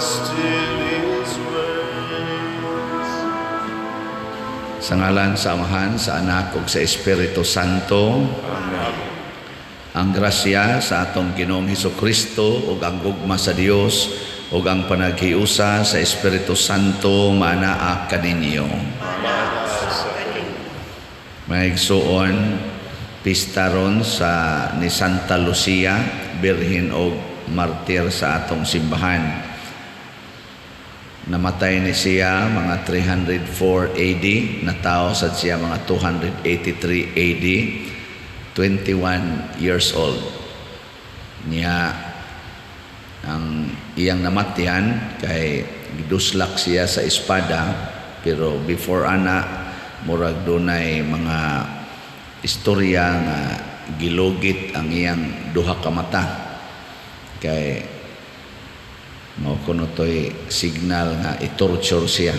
Trust in His ways. Sa ngalan sa Amahan, sa Anak ug sa Espiritu Santo. Amen. Ang grasya sa atong Ginoong Hesukristo ug ang gugma sa Dios ug ang panaghiusa sa Espiritu Santo maanaa kaninyo. Mga igsuon, pista ron sa ni Santa Lucia, birhen og martir sa atong simbahan. Namatay ni siya mga 304 AD, natawo sad siya mga 283 AD, 21 years old. Niya ang iyang namatyan kay giduslak siya sa espada, pero before ana murag dunay mga istorya nga gilugit ang iyang duha ka mata kay mao kuno toy signal nga i-torture siya.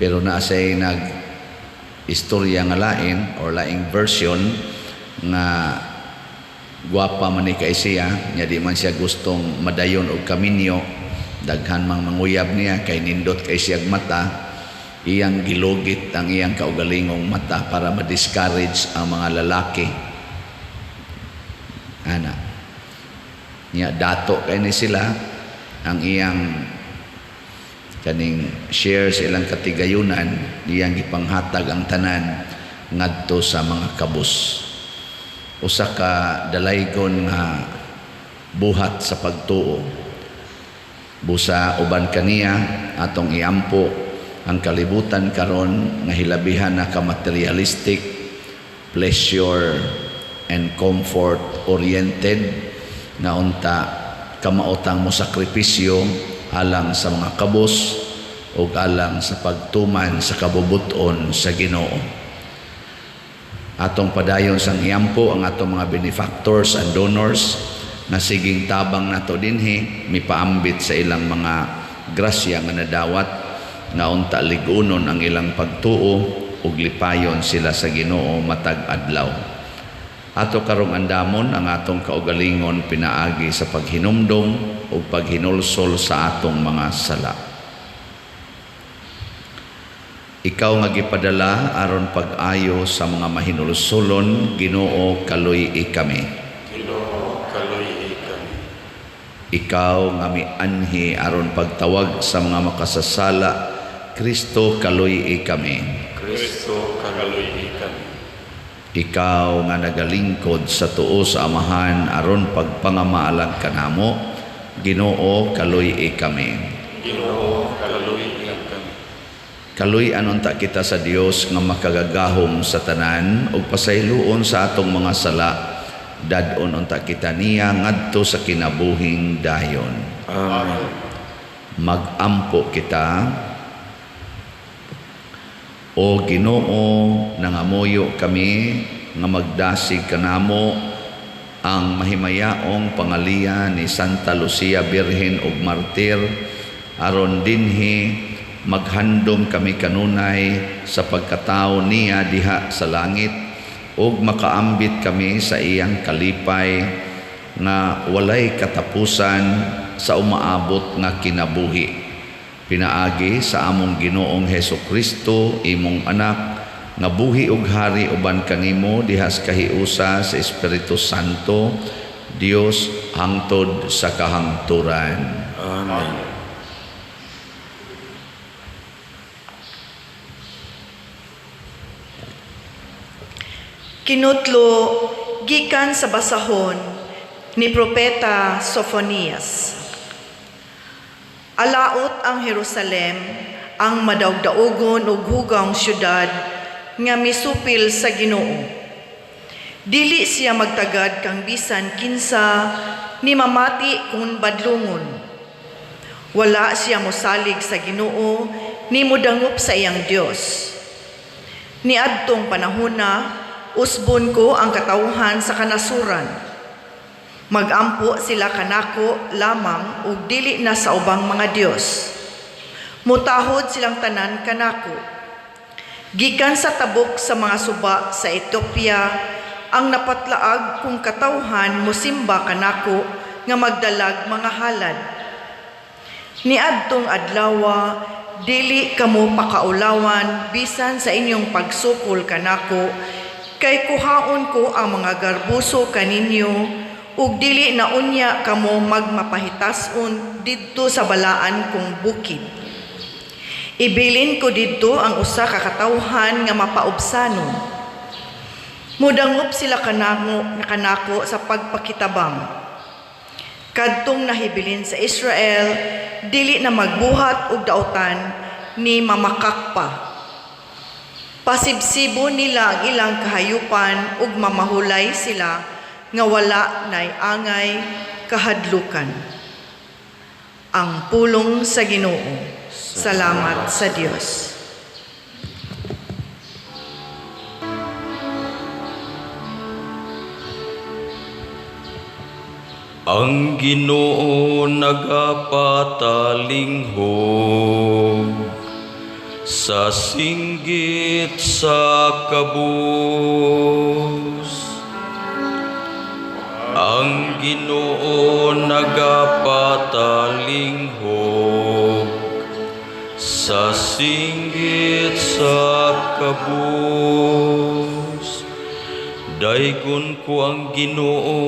Pero naa say nag istorya nga lain or laing version nga gwapa man ni kay siya nya di man siya gustong madayon og kaminyo, daghan mang manguyab niya kay nindot kay siyag mata, iyang gilugit ang iyang kaugalingong mata para ma-discourage ang mga lalaki ana niya. Dato kay ni sila ang iyang kaning share sa ilang katigayunan, iyang gipanghatag ang tanan ngadto sa mga kabus. Usa ka dalaygon nga buhat sa pagtuo. Busa uban kaniya atong iampo ang kalibutan karon nga hilabihan na ka materialistic, pleasure and comfort oriented, nga unta kamaotang mo sakripisyo alang sa mga kabus ug alang sa pagtuman sa kabubuton sa Ginoo. Atong padayon sang iampo ang atong mga benefactors and donors nga siging tabang nato dinhi, mipaambit sa ilang mga grasya nga nadawat nga unta lig-unon ang ilang pagtuo ug lipayon sila sa Ginoo matag adlaw. Ato karong andamon ang atong kaugalingon pinaagi sa paghinumdom ug paghinulsol sa atong mga sala. Ikaw nga gipadala aron pag-ayo sa mga mahinulsolon, Ginoo, kaluy-i kami. Ginoo, kaluy-i kami. Ikaw nga mianhi aron pagtawag sa mga makasasala, Kristo, kaluy-i kami. Kristo, kaluy-i kami. Ikaw nga nagalingkod sa tuo sa Amahan aron pagpangamaalag kanamo, Ginoo, kaluy-i kami. Ginoo, kaluy-i kami. Kaluy-an unta kita sa Dios nga makagagahom sa tanan ug pasayloon sa atong mga sala. Dad-on unta kita niya ngadto sa kinabuhing dayon. Amen. Magampo kita. O Ginoo, nangamuyo kami nga magdasig kanamo ang mahimayaong pangaliya ni Santa Lucia Birhen ug Martir aron dinhi maghandom kami kanunay sa pagkatawo niya diha sa langit ug makaambit kami sa iyang kalipay nga walay katapusan sa umaabot nga kinabuhi. Pinaagi sa among Ginoong Hesus Kristo, imong anak, nga buhi ug hari uban kanimo diha sa kahiusa sa Espiritu Santo, Dios hangtod sa kahangturan. Amen. Kinutlo gikan sa basahon ni Propeta Sofonias. Alaot ang Jerusalem, ang madaogdaogon ug hugaw syudad nga misupil sa Ginoo. Dili siya magtagad kang bisan kinsa ni mamati kung badlungon. Wala siya mosalig sa Ginoo ni modangop sa iyang Dios. Niadtong panahona, usbon ko ang katawhan sa kanasuran. Magampo sila kanako lamang ug dili na sa ubang mga Dios. Mutahod silang tanan kanako. Gikan sa tabok sa mga suba sa Ethiopia, ang napatlaag kong katawhan mosimba kanako nga magdalag mga halad. Niadtong adlawa, dili kamo pakaulawan bisan sa inyong pagsukol kanako, kay kuhaon ko ang mga garbuso kaninyo ug dili na unya kamo magmapahitason didto sa balaan kong bukid. Ibilin ko didto ang usa ka katawhan nga mapaubsanon. Mudangop sila kanako sa pagpakitabang. Kadtong nahibilin sa Israel, dili na magbuhat og dautan ni mamakak pa. Pasibsibo nila ang ilang kahayupan ug mamahulay sila nga wala nay angay kahadlukan. Ang pulong sa Ginoo. Salamat sa Dios. Ang Ginoo nagapatalinghog sa singgit sa kabus. Ang Ginoo nagapatalinghog sa singgit sa kabus. Daygon ko ang Ginoo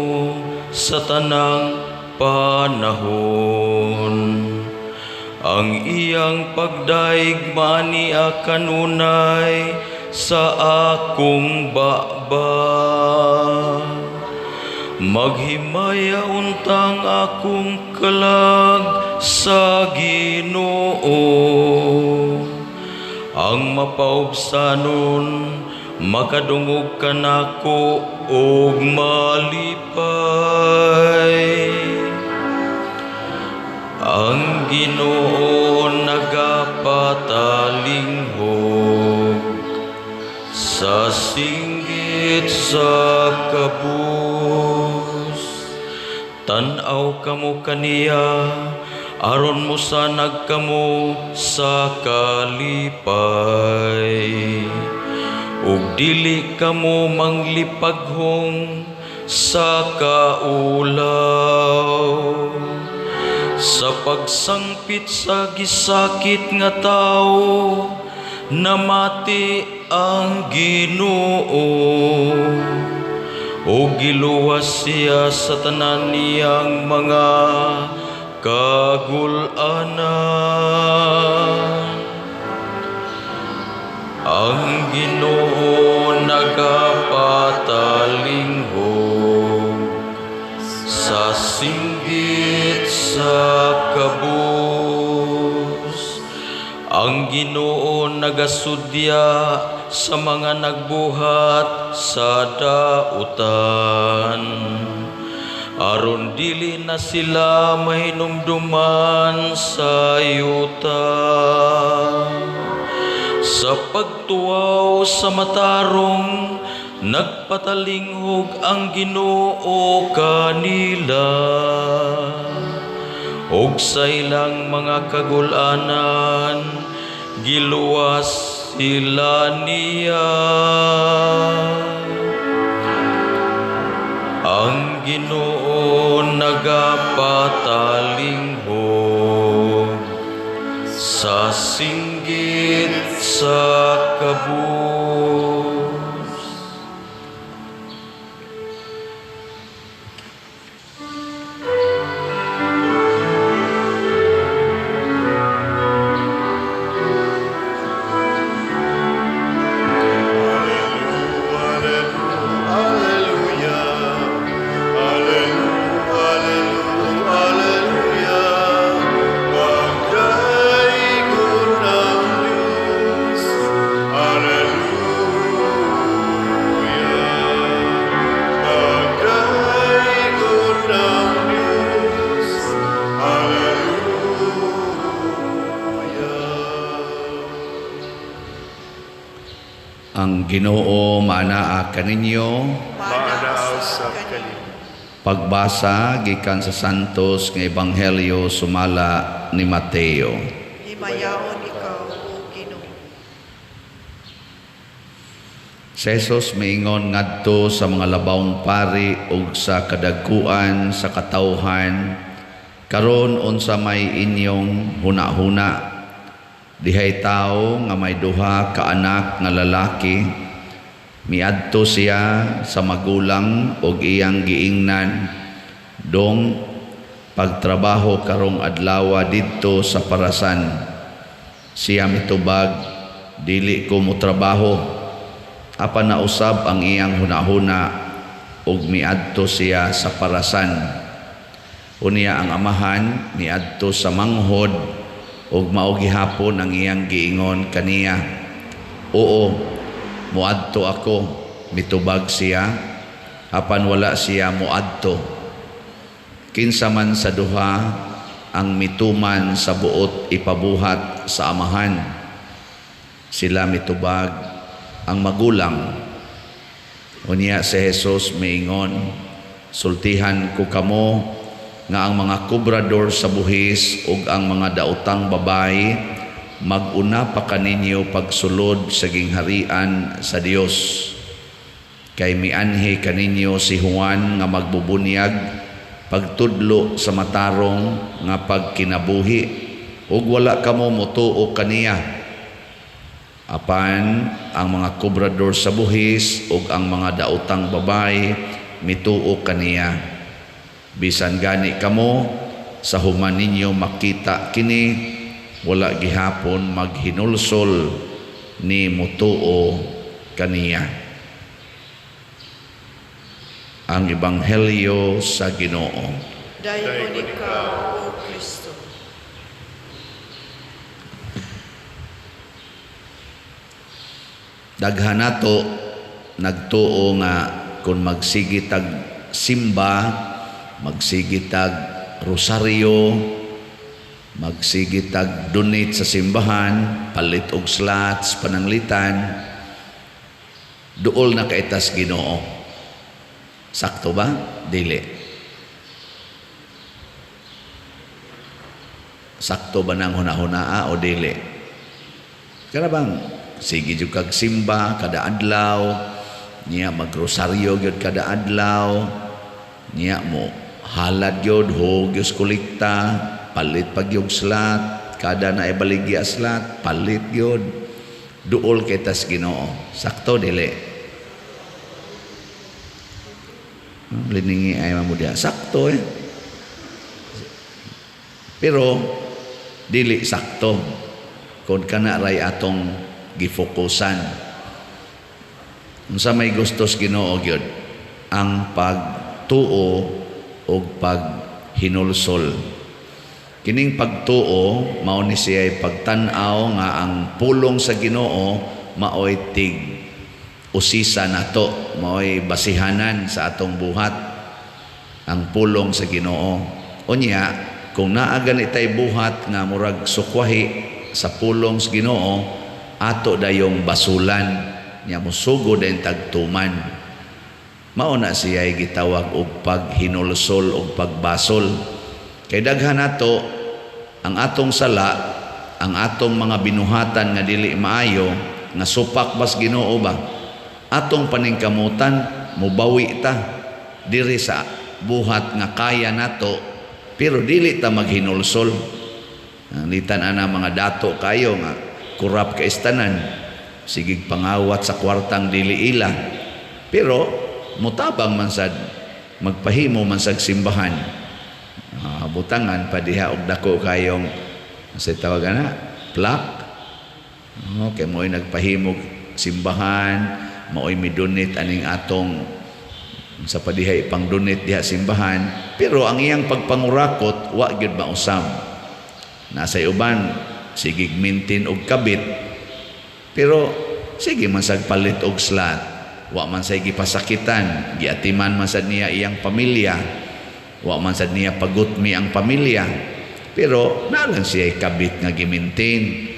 sa tanang panahon. Ang iyang pagdaig maania kanunay sa akong baba. Maghimaya untang akong kalag sa Ginoo. Ang mapaubsanon makadungog kanako og malipay. Ang Ginoo nagapatalinghog sa singgit sa kabus. Tan-aw kamo kaniya aron mosanag kamo sa kalipay. Ug dili kamo manglipaghong sa kaulaw. Sa pagsangpit sa gisakit nga tawo, namati ang Ginoo. Ug giluwas siya sa tanan niyang mga kagul-anan. Ang Ginoo nagapatalinghog sa singgit sa kabus. Ang Ginoo nagasudya sa mga nagbuhat sa dautan, aron dili na sila mahinumduman sa yuta. Sa pagtuwaw sa matarong, nagpatalinghog ang Ginoo kanila. Og sa ilang mga kagulanan, giluwas sila niya. Ang Ginoo nagapatalinghog sa singgit sa kabus. Ang Ginoo maanaa kaninyo. Maanaa usab kanimo. Pagbasa gikan sa Santos nga Ebanghelyo sumala ni Mateo. Himayaon ikaw, o Ginoo. Si Jesus miingon ngadto sa mga labawng pari ug sa kadagkuan sa katawhan Karon, unsa may inyong hunahuna? Dihay tawo nga may duha ka anak nga lalaki. Miadto siya sa magulang og iyang giingnan, "Dong, pagtrabaho karong adlawa didto sa parasan." Siya mitubag, "Dili ko motrabaho." Apan nausab ang iyang hunahuna ug miadto siya sa parasan. Unya ang amahan miadto sa manghod ug mao gihapon ang iyang giingon kaniya. "Oo, moadto ako," mitubag siya, apan wala siya moadto. Kinsa man sa duha ang mituman sa buot ipabuhat sa amahan? Sila mitubag, "Ang magulang." Unya si Jesus miingon, "Sultihan ko kamo nga ang mga kobrador sa buhis ug ang mga daotang babayi mag-una pa kaninyo pagsulod sa gingharian sa Dios. Kay mianhi kaninyo si Juan nga magbubunyag pagtudlo sa matarong nga pagkinabuhi ug wala kamo motuo kaniya. Apan ang mga kobrador sa buhis ug ang mga daotang babayi mituo kaniya. Bisan gani kamo sa human ninyo makita kini, wala gihapon maghinulsol ni motuo kaniya." Ang Ebanghelyo sa Ginoo. Daygon ikaw, O Kristo. Daghan nato nagtuo nga kung magsige tag simba, magsige tag rosaryo, magsige tag donate sa simbahan, palit og slots, pananglitan, duol na kay tas Ginoo. Sakto ba? Dili. Sakto ba nang hunahunaa o dili? Kana bang sige jud kag simba kada adlaw, niya magrosaryo gyud kada adlaw, niya mo halad gyud, hog gyud kolekta, palit pag yung slot, kada na ibaligya slot, palit gyud. Duol kay tas Ginoo. Sakto, dili? Liningi ay mamudiya. Sakto eh. Pero dili sakto kung kana ray atong gifokusan. Unsa may gustos Ginoo gyud? Ang pagtuo ug paghinulsol. Kining pagtuo mao ni siya pagtan-aw nga ang pulong sa Ginoo maoy tig usisa nato, maoy basihanan sa atong buhat ang pulong sa Ginoo. Unya kung naa gani tay buhat nga murag sukwahi sa pulong sa Ginoo, ato dayong basulan, nya mosugo dayon tagtuman. Mao na siya gitawag og paghinulsol og pagbasol. Kay daghan nato ang atong sala, ang atong mga binuhatan nga dili maayo, nga supak bas Ginoo ba, atong paningkamutan mobawi ta diri sa buhat nga kaya nato, pero dili ta maghinulsol. Litan ana mga dato kayo nga kurap ka istanan, sigig pangawat sa kwartang dili ila, pero mutabang man sad, magpahimo man sad simbahan. Butangan pa diha og dako kayong sa tawag ana plaque. Okay, mo'y nagpahimog simbahan, mao'y midonate aning atong sa padiha ipang donate diha simbahan, pero ang iyang pagpangurakot wa gyud mausab. Nasa uban sige maintain og kabit, pero sige man sag palit og slot, wa man say gipasakitan, giatiman man sad niya iyang pamilya, wa man sad niya pagutmi ang pamilya, pero naa lang siya kabit nga gi-maintain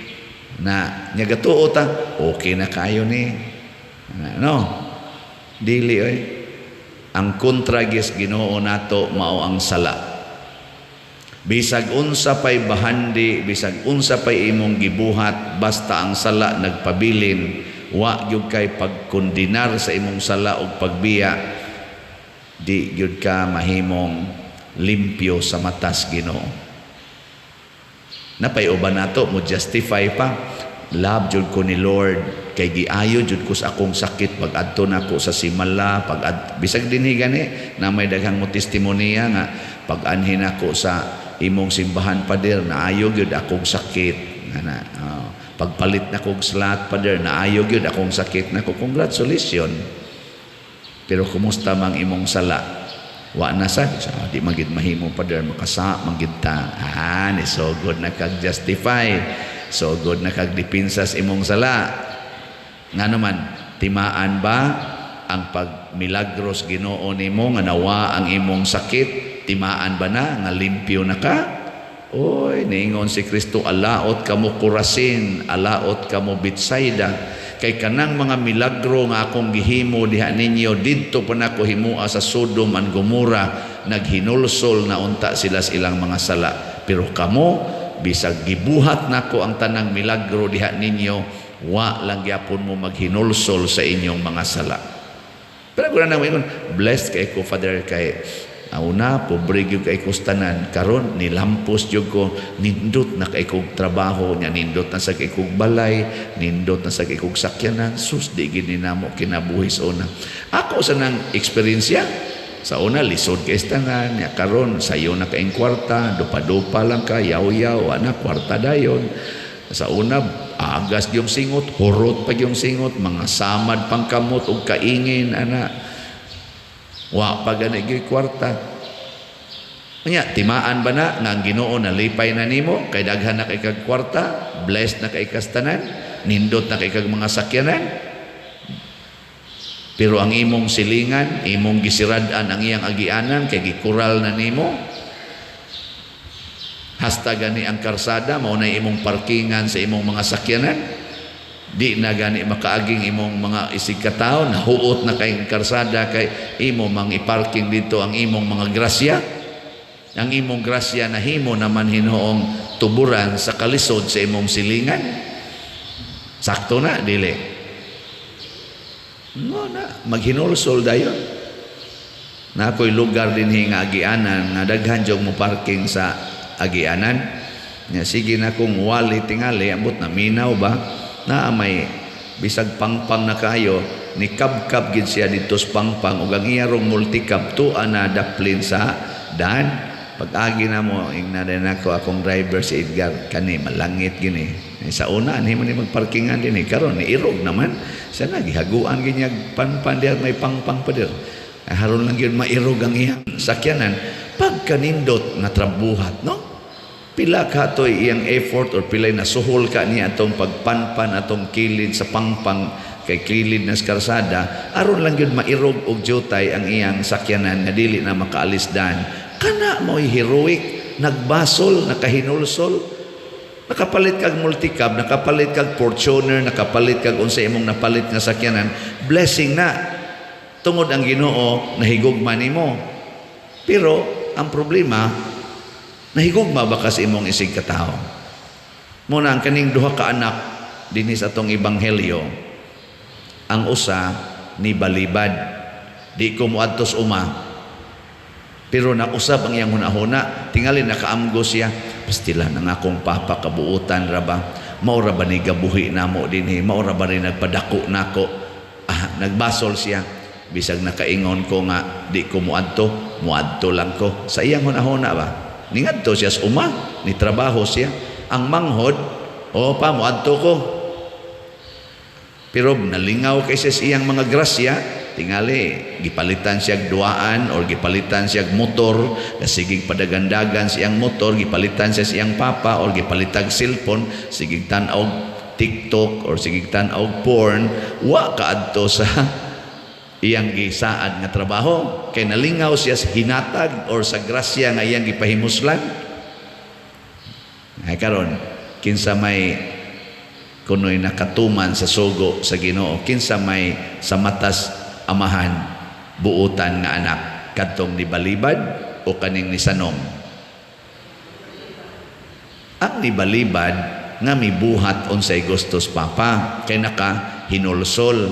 na nya gatuo ta okay na kayo ni no dili oy. Ang kontra gis Ginoo nato mao ang sala. Bisag unsa pay bahandi, bisag unsa pay imong gibuhat, basta ang sala nagpabilin, wa gyud kay pagkondenar sa imong sala og pagbiya, di gyud ka mahimong Limpyo sa matas Ginoo. Napay uban nato mo justify pa, "Love jud ko ni Lord kay giayo jud ko sa akong sakit pag adto nako sa Simala." Pag bisag dinhi gani na may daghang mo testimonya nga, "Pag anhi nako sa imong simbahan, pader, naayo gyud akong sakit ana. Oh, pagpalit na kog slot, pader, naayo gyud akong sakit nako." Congratulations, pero kumusta mang imong sala? Wa na sa di man gid mahimo, pader, makasa man gid ta. Ah, ni so good na kag justify, so good na kag depensa sa imong sala. Ngano man, timaan ba ang pagmilagros Ginoo nimo nga nawa ang imong sakit? Timaan ba na nga limpyo na ka? Oy, niingon si Kristo, "Alaot kamo Corazin, alaot kamo Betsaida, kay kanang mga milagro nga akong gihimo diha ninyo, didto pa nako himoa sa Sodom and Gomora, naghinulsol na unta sila sa ilang mga sala. Pero kamo, bisag gibuhat nako ang tanang milagro diha ninyo, wa lang gyapon mo maghinulsol sa inyong mga sala." Pero kung na ingon, "Blessed kay ko, Father, kay una pobre gyud kay kustanan, karon nilampos gyud ko, nindot na kay kog trabaho nya, nindot na sa kay kog balay, nindot na sa kay kog sakyanan. Sus, di gid ni namo kinabuhi sa una." Ako sa nang eksperyensya sa una, lisod kay tanan nya, karon sayo na kaing kwarta, dupa-dupa lang ka, yaw-yaw ana kwarta dayon. Sa una, agas yung singot, hurot pa yung singot, mga samad pang kamot ug kaingin ana, wa pa gani gyud kwarta. Nya, timaan ba na nga ang Ginoo nalipay na nimo kay daghan na kay kag kwarta, blessed na kay kastanan, nindot na kay kag mga sakyanan? Pero ang imong silingan, imong gisirad-an ang iyang agianan kay gikural na nimo. Hasta gani ang karsada mao na imong parkingan sa imong mga sakyanan. Di na gani makaaging imong mga isig katawo, nahuot na kay karsada kay imo mang iparking dito ang imong mga grasya. Ang imong grasya nahimo naman hinuong tuburan sa kalisod sa imong silingan. Sakto na dili? No na maghinulsol dayon. Na ako'y lugar dinhi nga agianan nga daghan jud mo parking sa agianan nya. Sige na kung wali tingali, ambot na minaw ba na may bisag pangpang na kayo, ni kabkab gid siya didto sa pangpang ug ang iya rong multicab tuwa na daplin sa dan. Pag-agi na mo, ingna din ako akong driver si Edgar, "Kani malangit gini. Eh, sa una anhi man ni magparkingan din eh, karon ni irog naman sa na gihaguan ginyag panpan diha, may pangpang pa dir. Ay, haron lang yun mairog ang iyang sakyanan." Pagkanindot nga trabuhat, no? Pila ka to'y iyang effort or pilay nasuhol ka niya atong pagpanpan atong kilid sa pangpang kay kilid na sa karsada, aron lang yun mairog og jutay ang iyang sakyanan nga dili na makaalis dan. Kana mo'y heroic, nagbasol, nakahinulsol. Nakapalit kag multicab, nakapalit kag Fortuner, nakapalit kag unsa imong napalit nga sakyanan, blessing na tungod ang Ginoo nahigugma nimo. Pero ang problema, nahigugma ba ka sa imong isig katawo? Muna ang kaning duha ka anak dinhi sa atong ebanghelyo, ang usa ni balibad, "Di ko moadto sa uma." Pero nausab ang iyang hunahuna, tingali nakaamgo siya, "Pastila nang akong papa, kabuutan ra ba? Mao ra ba ni gabuhi namo dinhi? Mao ra ba ni nagpadako nako?" Ah, nagbasol siya. "Bisag nakaingon ko nga di ko moadto, moadto lang ko." Sa iyang hunahuna ba? Ningadto siya sa uma, ni trabaho siya. Ang manghod, "O pa, moadto ko." Pero nalingaw kay siya sa iyang mga grasya, tingali gipalitan siya duaan or gipalitan siya motor, sigig padagandagan siyang motor, gipalitan siya siyang papa or gipalitag cellphone, sigig tan-aw TikTok or sigig tan-aw porn, wa kaadto sa iyang gisaad nga trabaho kay nalingaw siya sa hinatag or sa grasya nga iyang gipahimuslan. Ay karon, kinsa may kunoy nakatuman sa sugo sa Ginoo? Kinsa may sa matas Amahan buutan nga anak, kadtong nibalibad o kaning nisanong? Ang nibalibad nga mibuhat unsay gustos papa kay naka hinulsol.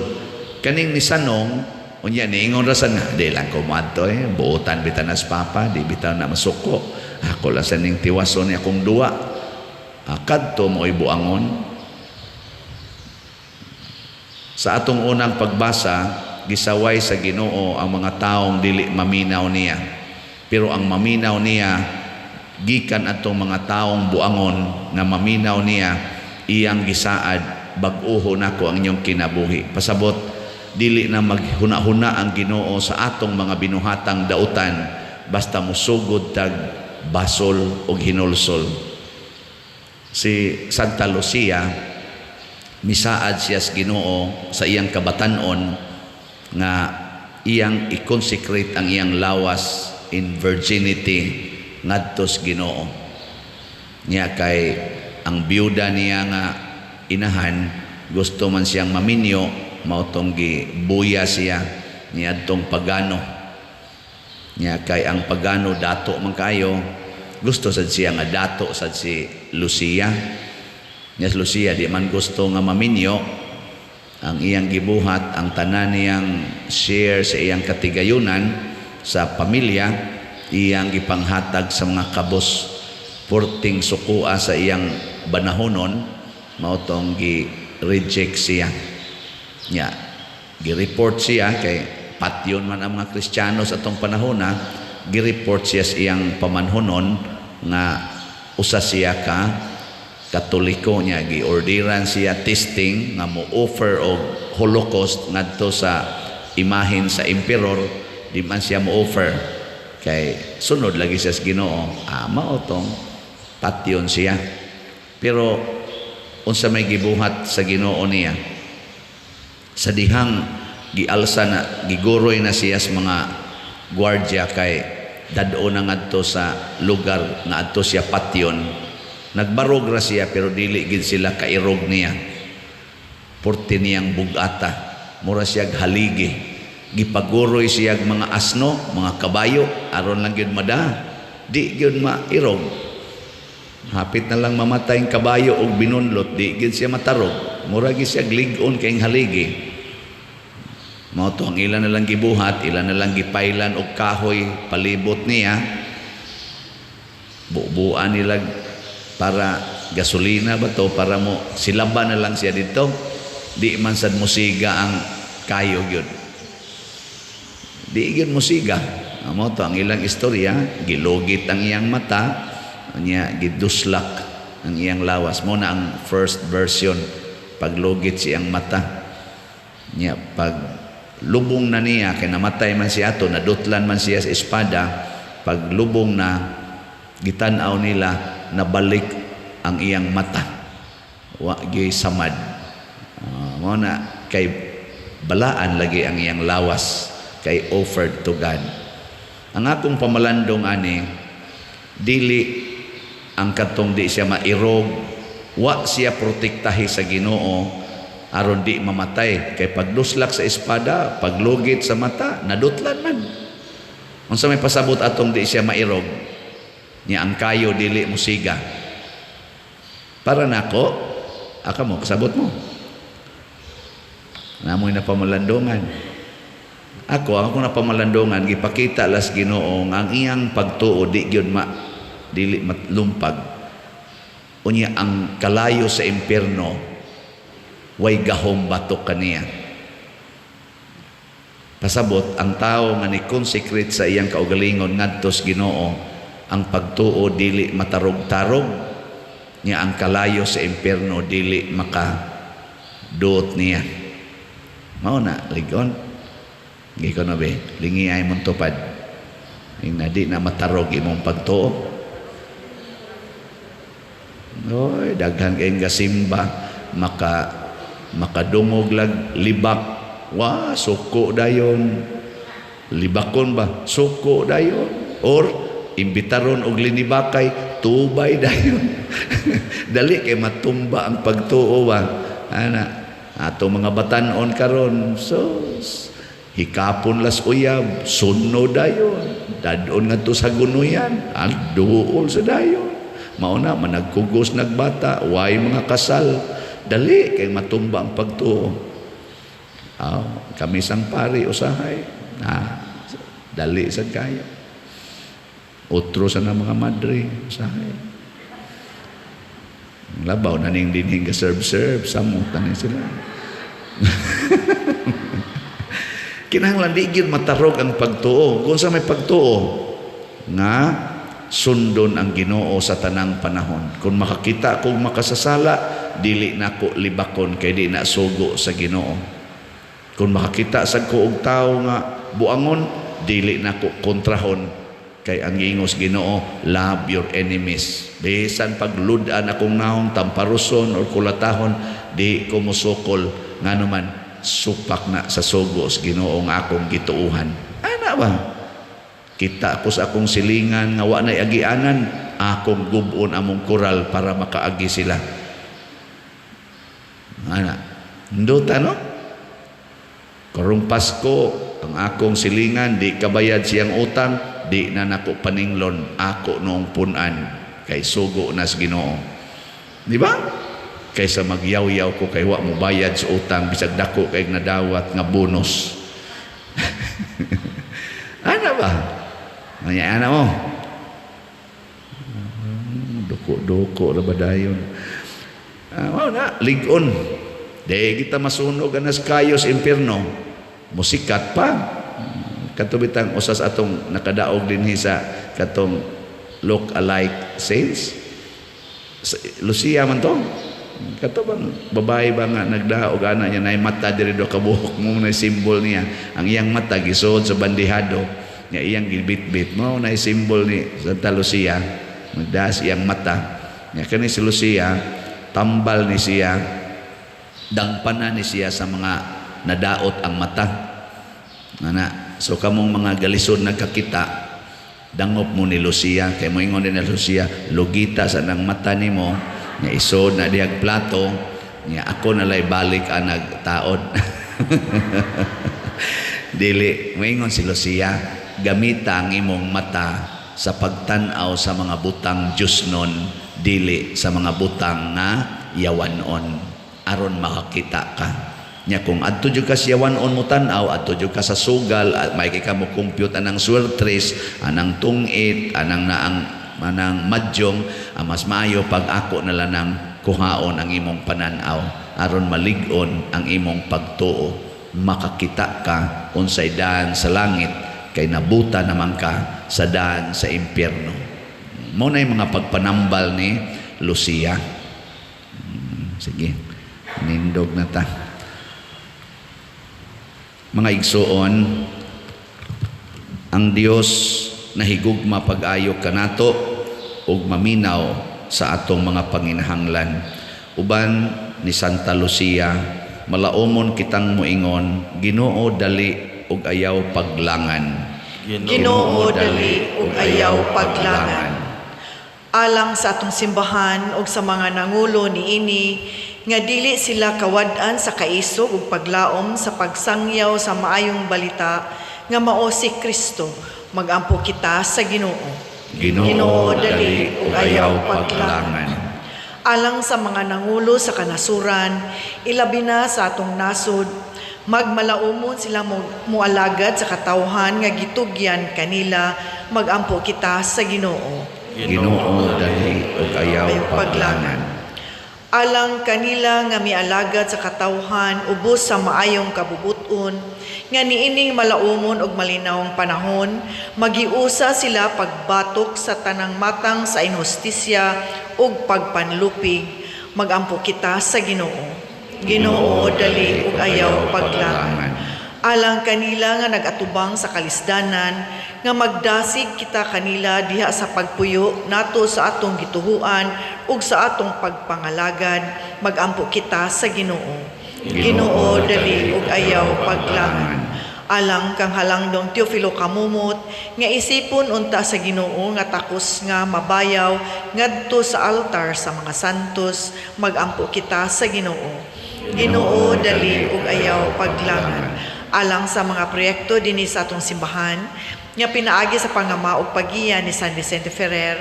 Kaning nisanong Unya niingon ra sa nga, di lang ko moadto eh, buotan bitaw nas papa, di bitaw na masuko. Ako lang sa ning tiwason ni akong duwa. Ah, kadto mo'y buangon. Sa atong unang pagbasa, gisaway sa Ginoo ang mga taong dili maminaw niya. Pero ang maminaw niya, gikan atong mga taong buangon nga maminaw niya, iyang gisaad, bag-uho nako ang inyong kinabuhi. Pasabot, dili na maghuna-huna ang Ginoo sa atong mga binuhatang dautan basta musugod tag basol og hinulsol. Si Santa Lucia, misaad siya sa Ginoo sa iyang kabatanon nga iyang i-consecrate ang iyang lawas in virginity ngadto sa Ginoo. Niya kay ang biyuda niya nga inahan gusto man siyang maminyo, mao tong gibuya siya niadtong pagano. Niya kay ang pagano dato man kayo, gusto sad siya nga dato sad si Lucia. Niya si Lucia di man gusto nga maminyo, ang iyang gibuhat ang tanan niyang share sa iyang katigayunan sa pamilya, iyang gipanghatag sa mga kabos purting sukua sa iyang banahonon, mao tong gi-reject siya. Nya gi-report siya kay patyon man ang mga Kristiyano sa atong panahona, gi-report siya sa iyang pamanhonon nga usa siya ka Katoliko. Niya gi-orderan siya testing nga mo offer og holocaust ngadto sa imahen sa emperor, di man siya mo offer kay sunod lagi siya sa Ginoo. Ah, mao tong patyon siya. Pero unsa may gibuhat sa Ginoo niya sa dihang gialsa na, giguroy na siya sa mga gwardya kay dad-o na ngadto sa lugar nga adto siya patyon, nagbarog ra siya pero dili gid sila kairog niya. Porte niyang bugata, mura siya haligi. Gipaguroy siya mga asno, mga kabayo, aron lang gyud mada, di gyud mairog. Hapit na lang mamatay ang kabayo og binunlot, di gyud siya matarog. Mura gyud siya lig-on kay haligi. Mao to ang ila na lang gibuhat, ila na lang gipailan og kahoy palibot niya. Bubuan nila para gasolina ba to, para mo silaba na lang siya dito. Di man sad musiga ang kayo gyud. Di gyud musiga. Mao to ang ilang istorya, gilugit ang iyang mata, niya giduslak ang iyang lawas. Mo na ang first version, paglugit siyang mata. Niya pag lubong na niya kay namatay man siya ato, nadutlan man siya sa espada, pag lubong na gitan-aw nila, nabalik ang iyang mata. Wa gyud samad. Mao na kay balaan lagi ang iyang lawas kay offered to God. Ang akong pamalandong ani, dili ang katong di siya mairog, wa siya protektahi sa Ginoo aron di mamatay kay pagduslak sa espada, paglugit sa mata, nadutlan man. Unsa may pasabot atong di siya mairog? Nya ang kayo dili musiga. Para nako, aka mo kasabot mo. Namoy na pamalandungan. Ako, ang akong napamalandungan, gipakita las Ginoo nga ang iyang pagtuo di gyud ma dili matlumpag. Unya ang kalayo sa impierno way gahom batok kaniya. Pasabot ang tao nga ni-consecrate sa iyang kaugalingon ngadto sa Ginoo, ang pagtuo dili matarog-tarog, niya ang kalayo sa impierno dili makaduot niya. Mao na ligon. Giko na be, lingi ay mong tupad. Ing na di na matarog imong pagtuo. Oy, daghan kayong gasimba, makadungog lag libak. Wa, suko dayon. Libakon ba? Suko dayon. Or imbitaron og linibakay, tubay dayon. Dali kay matumba ang pagtuo ba. Ana, ato mga batan-on karon, so hikapon las uyab, sunno dayon. Dadon ngadto sa gunuyan, ang duol sa dayon. Mao na managkugos nagbata, way mga kasal. Dali kay matumba ang pagtuo. Oh, kami sang pari usahay na dali sad kayo. Otro sa na mga madre usahay. Labaw na ning dinhing ga serve-serve samot na ni sila. Kinahanglan di gyud matarog ang pagtuo. Kung sa may pagtuo nga sundon ang Ginoo sa tanang panahon. Kung makakita kog makasasala, dili nako libakon kay di na sugo sa Ginoo. Kung makakita sad ko og tawo nga buangon, dili nako kontrahon kay ang giingos Ginoo, love your enemies. Bisan paglud-an akong naong, tamparuson or kulatahon, di ko mosukol, ngano man supak na sa sugo sa Ginoo nga akong gituohan. Ana ba? Kita ko sa akong silingan nga wa nay agianan, akong gub-on among koral para makaagi sila. Ana, nindota, no? Karong Pasko, ang akong silingan di kabayad siyang utang, di na nako paninglon, ako noong punan kay sugo na sa Ginoo. Di ba? Kaysa magyaw-yaw ko kay wa mo bayad sa utang bisag dako kay nadawat nga bonus. Ana ba? Manya ana mo. Duko-duko ra ba dayon? Mao na, lig-on. Di kita masunog anas kayos impierno. Musikat pa. Katubitang usas atong nakadaog dinhi sa katong look alike saints. Lucia man to. Kato bang babae ba nga nagdaog ana niya nay mata diri do kabuhok mo na simbol niya. Ang iyang mata gisuod sa bandihado nya iyang gibitbit mo na simbol ni Santa Lucia. Nagdaas iyang mata. Nya kani si Lucia tambal ni siya, dangpanan ni siya sa mga nadaot ang mata. Ana, so kamong mga galisod nagkakita, dangop mo ni Lucia kay moingon din ni Lucia, lugita sa nang mata nimo, nya isod na dihag plato, nya ako nalay balik anag taod. Dili, moingon si Lucia, gamita ang imong mata sa pagtan-aw sa mga butang Diyosnon, dili sa mga butang nga yawanon, aron makakita ka. Nya kung adto jud ka sa yawanon mo tan-aw, adto jud ka sa sugal, at may ka mo compute anang swertres, anang tungit, anang naang anang madyong, ang mas maayo pag ako na lang kuhaon ang imong pananaw aron malig-on ang imong pagtuo, makakita ka unsay daan sa langit kay nabuta naman ka sa daan sa impyerno. Mo na yung mga pagpanambal ni Lucia. Sige, nindog na ta. Mga igsuon, ang Dios nahigugma pag-ayo kanato ug maminaw sa atong mga panginahanglan. Uban ni Santa Lucia, malaumon kitang moingon, Ginoo dali ug ayaw paglangan. Ginoo dali ug ayaw paglangan. Alang sa atong simbahan ug sa mga nangulo niini nga dili sila kawad-an sa kaisog ug paglaom sa pagsangyaw sa maayong balita nga mao si Kristo, magampo kita sa Ginoo. Ginoo dali ug ayaw paglangan. Alang sa mga nangulo sa kanasuran, ilabi na sa atong nasod, magmalaumon sila moalagad sa katawhan nga gitugyan kanila, magampo kita sa Ginoo. Ginoo dali ug ayaw paglangan. Alang kanila nga mialagad sa katawhan ubos sa maayong kabubuton, nga niining malaumon og malinawong panahon, magiusa sila pagbatok sa tanang matang sa inhustisya ug pagpanlupig, magampo kita sa Ginoo. Ginoo dali ug ayaw paglangan. Alang kanila nga nag-atubang sa kalisdanan, nga magdasig kita kanila diha sa pagpuyo nato sa atong gituhuan ug sa atong pagpangalagad, magampo kita sa Ginoo. Ginoo dali ug ayaw paglangan. Alang kang halangdong Teofilo Camomot, nga isipon unta sa Ginoo nga takos nga mabayaw ngadto sa altar sa mga santos, magampo kita sa Ginoo. Ginoo dali ug ayaw paglangan. Alang sa mga proyekto dinhi sa atong simbahan nga pinaagi sa pangama ug paggiya ni San Vicente Ferrer,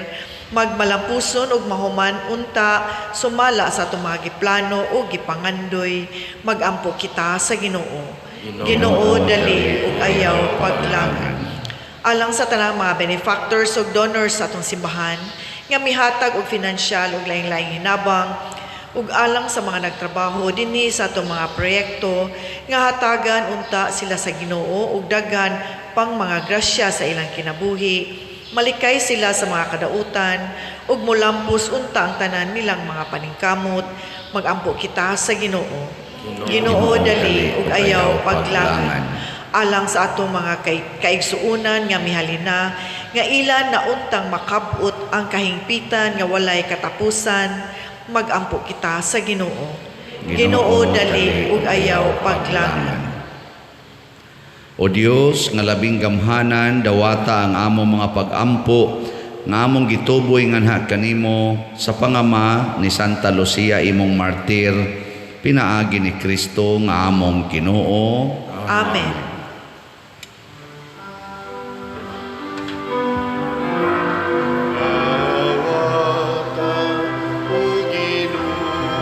Magmalampuson ug mahuman unta sumala sa atong mga giplano o gipangandoy, magampo kita sa Ginoo. Ginoo, dali ug ayaw paglangan. Alang sa tanang mga benefactors ug donors sa atong simbahan nga mihatag og finansyal ug laing-laing hinabang, ug alang sa mga nagtrabaho dinhi sa atong mga proyekto nga hatagan unta sila sa Ginoo og daghan pang mga grasya sa ilang kinabuhi, malikay sila sa mga kadautan ug molampos unta ang tanan nilang mga paningkamot, magampo kita sa Ginoo. Ginoo, dali ug ayaw paglangan. Alang sa atong mga kaigsuonan nga mihalina, nga ilan na untang makabot ang kahingpitan nga walay katapusan, magampo kita sa Ginoo. Ginoo, dali ug ayaw paglangan. O Dios nga labing gamhanan, dawata ang among mga pagampo nga among gituboy nganha kanimo sa pangama ni Santa Lucia, imong martir, pinaagi ni Kristo nga among Ginoo. Amen. Dawata, O Ginoo,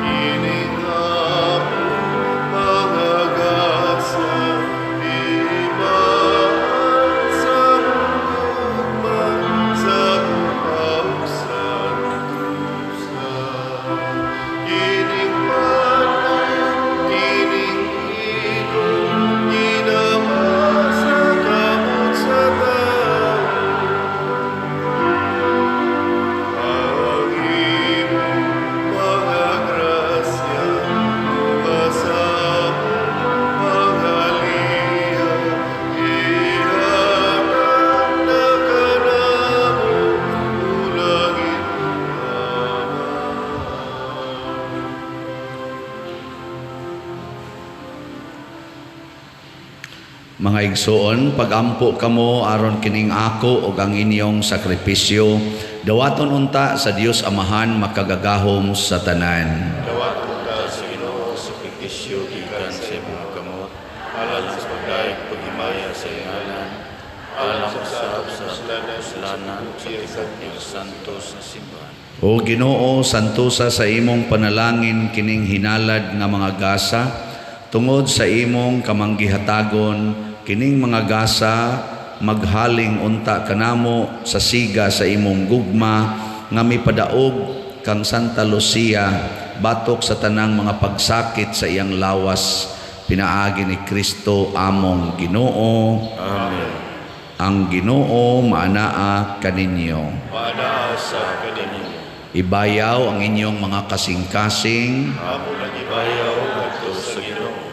kining among mga gasa, timaan sa gugma sa ug santusa. Kining panong, kining igo, ginama sa kamot sa tao. Ang imong mga grasya, mga sa among mga liya, ihatag na kanamo, ulangit Ama. Mga igsoon, pagampo kamo aron kining ako ug ang inyong sakripisyo dawaton unta sa Dios Amahan makagagahom sa tanan. Dawaton ta sa Ginoo sakripisyo gikan sa imong kamot, alang sa pagdayeg paghimaya sa ngalan, alang usab sa kapuslanan sa tibuok santos na simbahan. O Ginoo, santosa sa imong panalangin kining hinalad nga mga gasa, tungod sa imong kamanggihatagon kining mga gasa maghaling unta kanamo sa siga sa imong gugma nga mipadaog kang Santa Lucia batok sa tanang mga pagsakit sa iyang lawas, pinaagi ni Kristo among Ginoo. Amen. Ang Ginoo maanaa kaninyo. Maanaa sa kaninyo. Ibayaw ang inyong mga kasing-kasing. Amo nagibayaw ngadto sa Ginoo.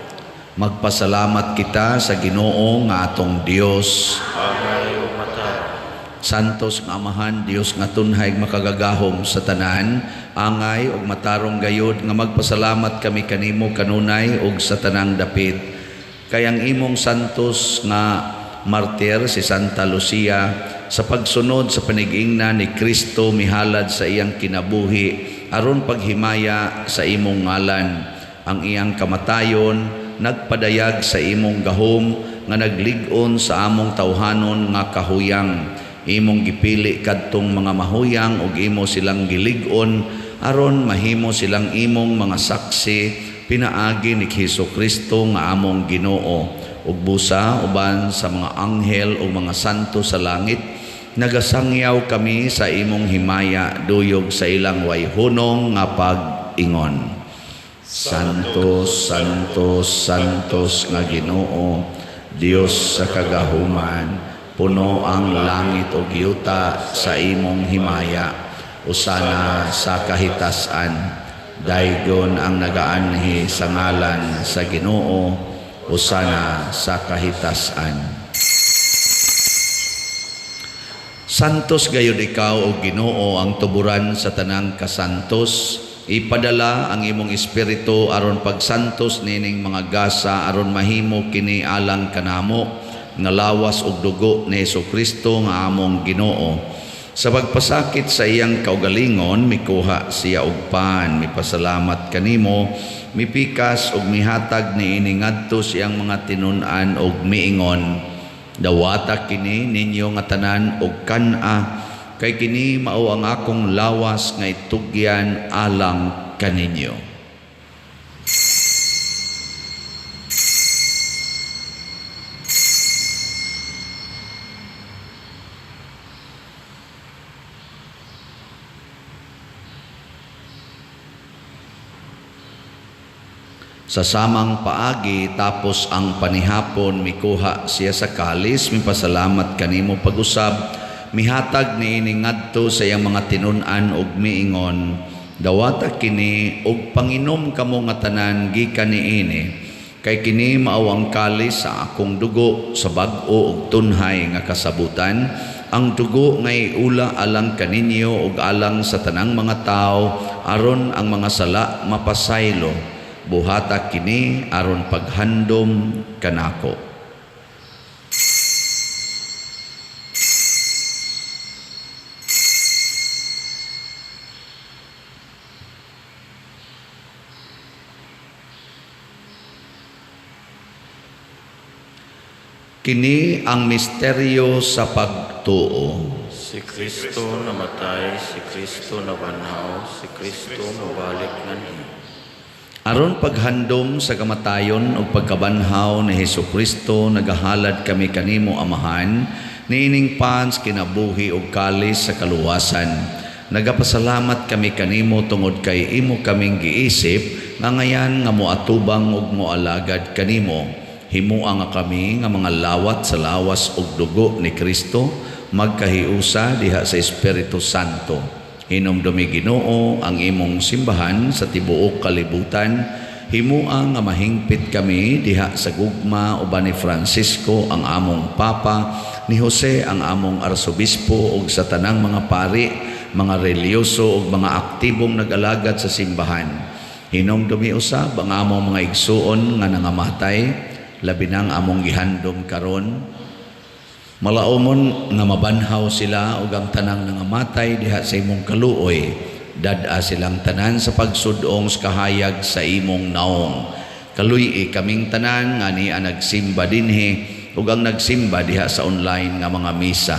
Magpasalamat kita sa Ginoo nga atong Dios. Angay ug matarong. Santos nga Amahan, Dios nga tunhay makagagahom sa tanan, angay ug matarong gayod nga magpasalamat kami kanimo kanunay ug sa tanang dapit. Kay ang imong santos nga martir si Santa Lucia sa pagsunod sa panigingna ni Kristo mihalad sa iyang kinabuhi aron paghimaya sa imong ngalan. Ang iyang kamatayon nagpadayag sa imong gahom nga naglig-on sa among tawhanon nga kahuyang. Imong gipili kadtong mga mahuyang ug imo silang gilig-on aron mahimo silang imong mga saksi pinaagi ni Hesus Kristo nga among Ginoo. Ug busa uban sa mga anghel ug mga santo sa langit, nagasangyaw kami sa imong himaya duyog sa ilang wayhunong nga pag-ingon. Santo, Santo, Santos nga Ginoo, Dios sa kagahuman, puno ang langit ug yuta sa imong himaya. Usana sa kahitasan, daygon ang nagaanhi sa ngalan sa Ginoo, usana sa kahitasan. Santos gayud ikaw o Ginoo, ang tuburan sa tanang kasantos. Ipadala ang imong espiritu aron pagsantos nining mga gasa aron mahimo kini alang kanamo nga lawas ug dugo ni Hesukristo nga among Ginoo. Sa pagpasakit sa iyang kaugalingon, mikuha siya og pan, mipasalamat kanimo, mipikas ug mihatag niini ngadto sa iyang mga tinun-an ug miingon: Dawata kini ninyo nga tanan og kan-a, kay kini mao ang akong lawas nga itugyan alang kaninyo. Sa samang paagi tapos ang panihapon, mikuha siya sa kalis, mipasalamat kanimo pag-usab, mihatag niini ngadto sa iyang mga tinun-an ug miingon, dawata kini ug panginom kamo nga tanan gikan niini, kay kini mao ang kalis sa akong dugo sa bag-o ug tunhay nga kasabutan, ang dugo nga iula alang kaninyo ug alang sa tanang mga tawo aron ang mga sala mapasaylo. Buhata kini aron paghandom kanako. Kini ang misteryo sa pagtuo. Si Kristo namatay, si Kristo nabanhaw, si Kristo mobalik nganhi. Aron paghandom sa kamatayon ug pagkabanhaw ni Hesukristo, nagahalad kami kanimo, Amahan, niining pans kinabuhi ug kalis sa kaluwasan. Nagapasalamat kami kanimo tungod kay imo kaming giisip nga ngayan nga moatubang ug moalagad kanimo. Himua nga kami nga mga lawat sa lawas ug dugo ni Kristo, magkahiusa diha sa Espiritu Santo. Hinumdumi, Ginoo, ang imong simbahan sa tibuok kalibutan. Himua nga mahingpit kami diha sa gugma uban ni Francisco ang among Papa, ni Jose ang among Arsobispo ug sa tanang mga pari, mga relihiyoso ug mga aktibong nag-alagad sa simbahan. Hinumdumi usab ang among mga igsuon nga nangamatay, labi nang among gihandom karon. Malaumon nga mabanhaw sila ug ang tanang nangamatay diha sa imong kaluoy. Dad-a silang tanan sa pagsudong sa kahayag sa imong naong. Kaluy-i kaming tanan nga niya nagsimba dinhi ug ang nagsimba diha sa online nga mga misa.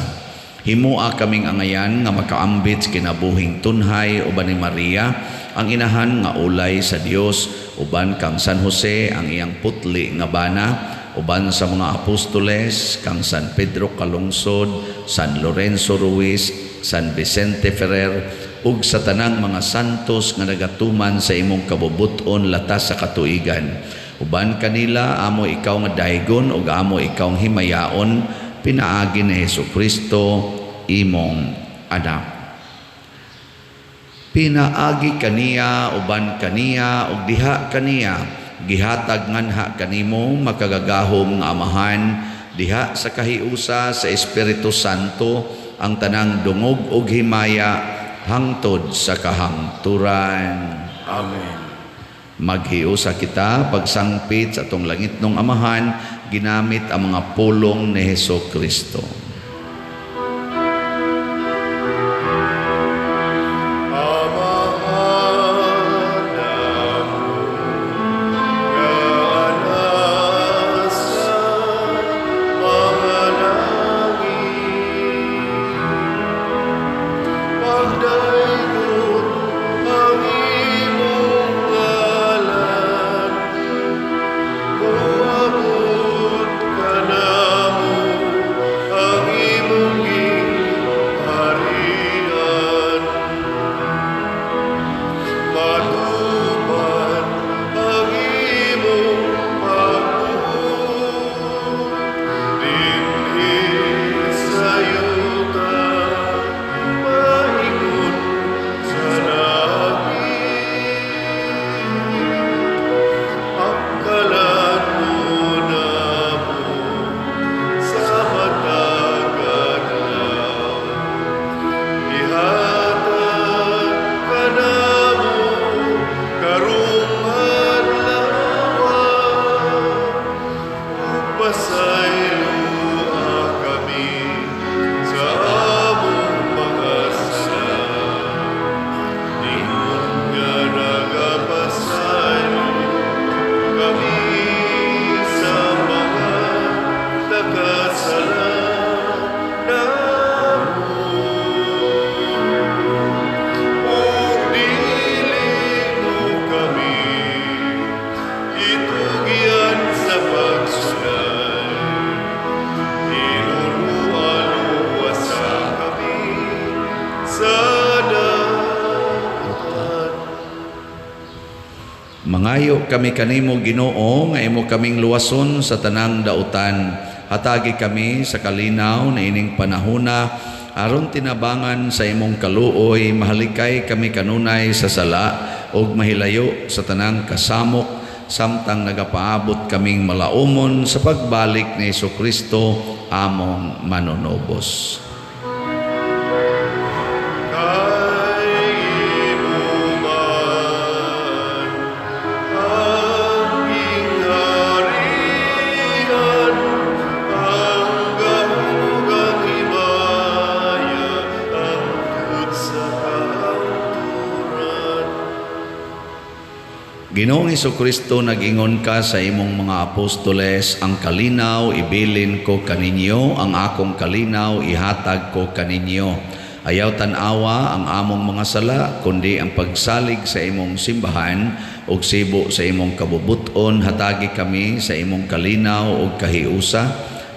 Himua kaming angayan nga makaambit sa kinabuhing tunhay uban ni Maria, ang inahan nga ulay sa Dios, uban kang San Jose ang iyang putli nga bana, uban sa mga apostoles kang San Pedro Calungsod, San Lorenzo Ruiz, San Vicente Ferrer, ug sa tanang mga santos nga nagatuman sa imong kabubut-on latas sa katuigan. Uban kanila amo ikaw nga daygon ug amo ikaw nga himayaon, pinaagi ni Hesukristo imong anak. Pinaagi kaniya, uban kaniya, ug diha kaniya, gihatag nganha kanimo makagagahom nga Amahan, diha sa kahiusa sa Espiritu Santo ang tanang dungog ug himaya hangtod sa kahangturan. Amen. Maghiusa kita pagsangpit sa atong langitnong Amahan ginamit ang mga pulong ni Hesukristo. Ang Mangayo kami kanimo, Ginoo, nga imo kaming luwason sa tanang dautan. Hatagi kami sa kalinaw na ining panahona aron tinabangan sa imong kaluoy, mahalikay kami kanunay sa sala ug mahilayo sa tanang kasamok samtang nagapaabot kaming malaumon sa pagbalik ni Kristo among manunubos. Kay imo man ang gingharian, ang gahom ug ang himaya, hangtod sa kahangturan. Ginoong Kristo, nag-ingon ka sa imong mga apostoles, "Ang kalinaw ibilin ko kaninyo, ang akong kalinaw ihatag ko kaninyo." Ayaw tan-awa ang among mga sala, kundi ang pagsalig sa imong simbahan ug sibo sa imong kabubuton, hatagi kami sa imong kalinaw ug kahiusa,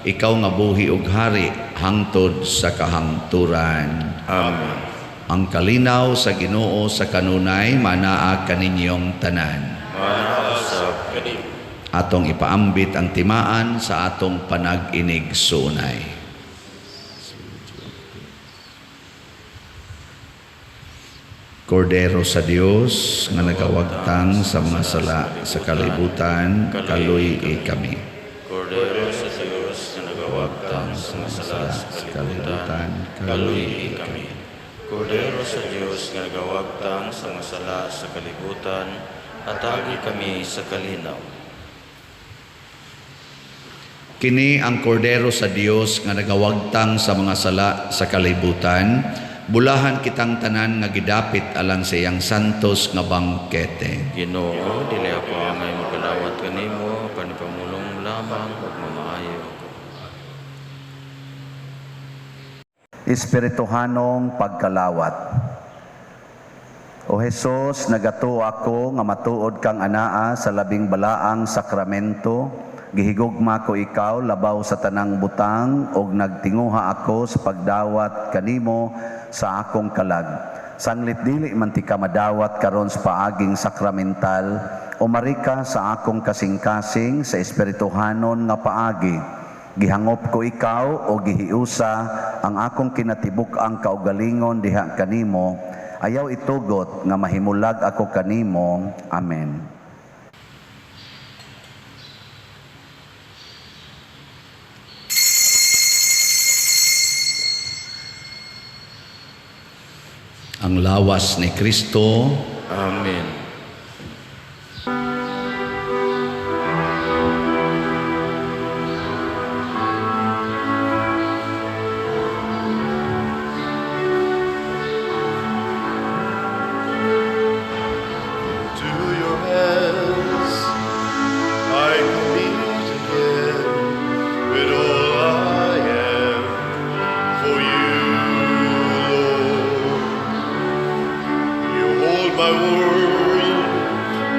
ikaw nga buhi ug hari hangtod sa kahangturan. Amen. Ang kalinaw sa Ginoo sa kanunay manaa kaninyong tanan. Manaa usab kanimo. Atong ipaambit ang timaan sa atong panag-inigsuonay. Kordero sa Dios nga nagawagtang sa mga sala sa kalibutan, kaluy-i kami. Kordero sa Dios nga nagawagtang sa mga sala sa kalibutan, kaluy-i kami. Kordero sa Dios nga nagawagtang sa mga sala sa kalibutan, hatagi kami sa kalinaw. Kini ang kordero sa Dios nga nagawagtang sa mga sala sa kalibutan. Bulahan kitang tanan nga gidapit alang sa iyang santos nga bangkete. Ginoo, dili ako angay makalawat kanimo, apan ipamulong lamang ug mamaayo ako. Espirituhanong pagkalawat. O Hesus, nagatuo ako nga matuod kang anaa sa labing balaang sakramento. Gihigugma ko ikaw labaw sa tanang butang ug nagtinguha ako sa pagdawat kanimo sa akong kalag. Sanglit dili man tika madawat karon sa paaging sakramental, umari ka sa akong kasing-kasing sa espirituhanon nga paagi. Gihangop ko ikaw o gihiusa ang akong kinatibuk-ang kaugalingon diha kanimo. Ayaw itugot nga mahimulag ako kanimo. Amen. Ang lawas ni Kristo. Amen. To your hands I commit again with all I am for you, Lord. You hold my world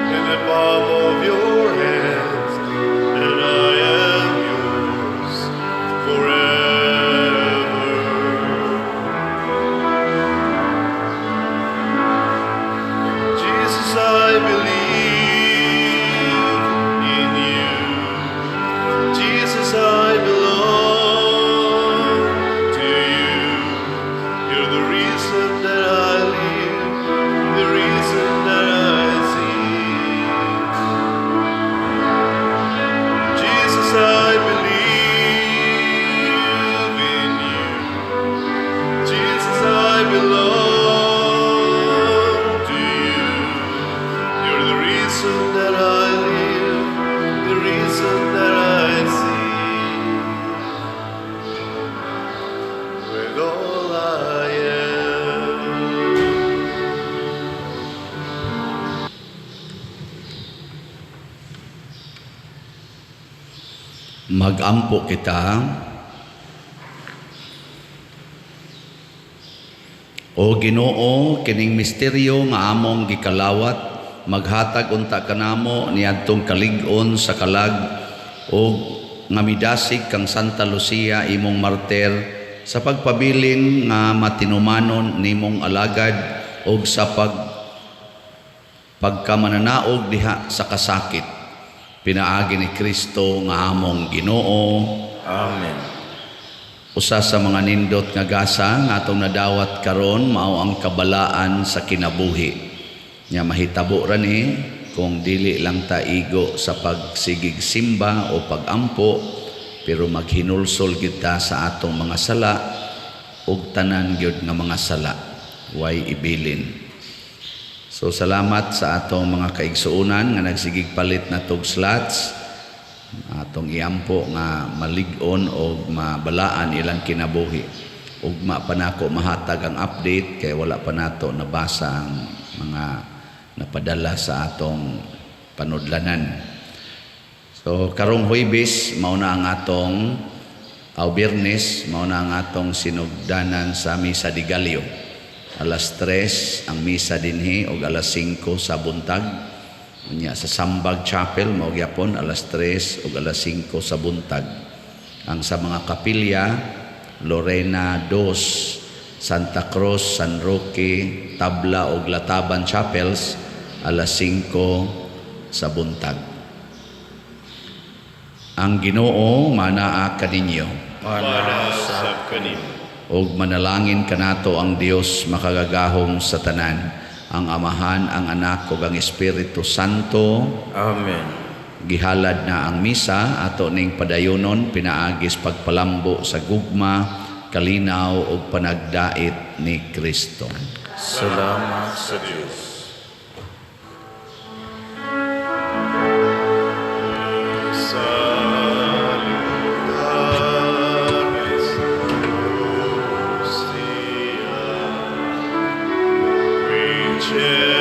in the palm of your hands, and I am yours forever. Jesus, I believe in you. Jesus, I belong to you. You're the reason that I live, the reason that I sing. Jesus, I believe in you. Jesus, I belong to you. You're the reason that I live, the reason that I sing. With all I am. Magampo kita. O Ginoo, kining misteryo nga among gikalawat, maghatag unta kanamo niadtong kalig-on sa kalag og nga midasig kang Santa Lucia imong martir sa pagpabilin nga matinumanon nimong alagad og sa Pagkamananaog diha sa kasakit pinaagi ni Kristo nga among Ginoo. Amen. Usa sa mga nindot nga gasa nga atong nadawat karon mao ang kabalaan sa kinabuhi. Nya mahitabo ra ni kung dili lang ta igo sa pagsigig simba o pagampo, pero maghinulsol gyud ta sa atong mga sala ug tanan gyud nga mga sala way ibilin. So salamat sa atong mga kaigsuonan nga nagsigig palit na tog slots. Atong iampo nga malig-on o mabalaan ilang kinabuhi. Ugma pa nako mahatag ang update kay wala pa nato nabasa ang mga napadala sa atong panudlanan. So karong Huwebes mao na ang atong aw Biyernes, mao na ang atong sinugdanan sa Misa de Gallo. Alas 3 ang misa dinhi ug alas 5 sa buntag. Unya sa Sambag Chapel mao gyapon alas 3 ug alas 5 sa buntag. Ang sa mga kapilya, Lorena 2, Santa Cruz, San Roque, Tabla ug Lataban Chapels, alas 5 sa buntag. Ang Ginoo manaa kaninyo. Manaa sab kanimo. Ug manalangin kanato ang Dios makagagahom sa tanan, ang Amahan, ang Anak ug ang Espiritu Santo. Amen. Gihalad na ang misa, ato ning padayonon pinaagis pagpalambo sa gugma, kalinaw ug panagdait ni Kristo. Salamat sa Dios. Salutaris hostia, qui